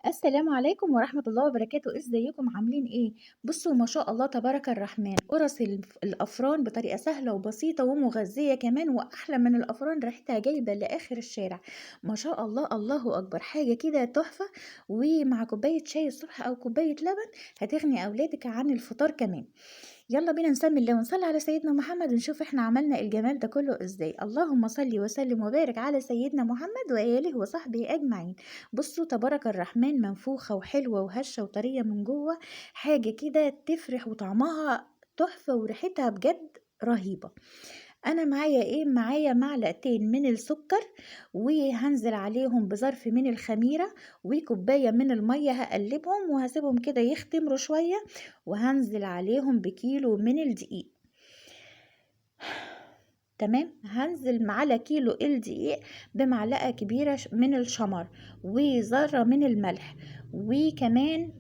السلام عليكم ورحمة الله وبركاته، إزيكم عاملين إيه؟ بصوا ما شاء الله تبارك الرحمن، قرص الأفران بطريقة سهلة وبسيطة ومغذية كمان، وأحلى من الأفران، ريحتها جايبة لآخر الشارع. ما شاء الله الله أكبر، حاجة كده تحفة. ومع كوباية شاي الصبح أو كوباية لبن هتغني أولادك عن الفطار كمان. يلا بينا نسمي الله ونصلي على سيدنا محمد ونشوف احنا عملنا الجمال ده كله ازاي. اللهم صل وسلم وبارك على سيدنا محمد وآله وصحبه أجمعين. بصوا تبارك الرحمن، منفوخة وحلوة وهشة وطرية من جوه، حاجة كده تفرح، وطعمها تحفة وريحتها بجد رهيبة. أنا معايا إيه؟ معايا معلقتين من السكر، وهنزل عليهم بظرف من الخميرة وكوباية من المية، هقلبهم وهسيبهم كده يختمروا شوية، وهنزل عليهم بكيلو من الدقيق. تمام، هنزل على كيلو الدقيق بمعلقة كبيرة من الشمر وذرة من الملح، وكمان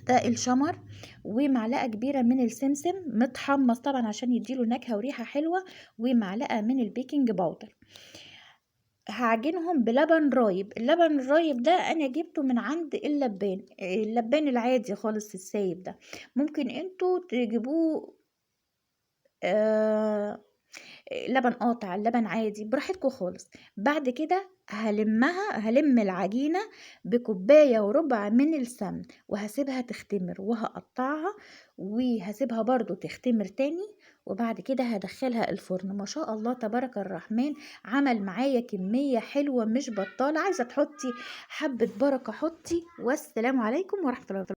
ده الشمر، ومعلقة كبيرة من السمسم متحمص طبعا عشان يديله نكهة وريحة حلوة، ومعلقة من البيكنج باودر. هعجنهم بلبن رايب. اللبن الرايب ده انا جبته من عند اللبان، اللبان العادي خالص السايب ده، ممكن انتوا تجيبوه لبن قاطع، لبن عادي، براحتكم خالص. بعد كده هلم العجينة بكوباية وربع من السمن، وهسيبها تختمر، وهقطعها وهسيبها برضو تختمر تاني، وبعد كده هدخلها الفرن. ما شاء الله تبارك الرحمن، عمل معايا كمية حلوة مش بطالة. عايزة تحطي حبة بركة حطي. والسلام عليكم ورحمة الله وبركاته.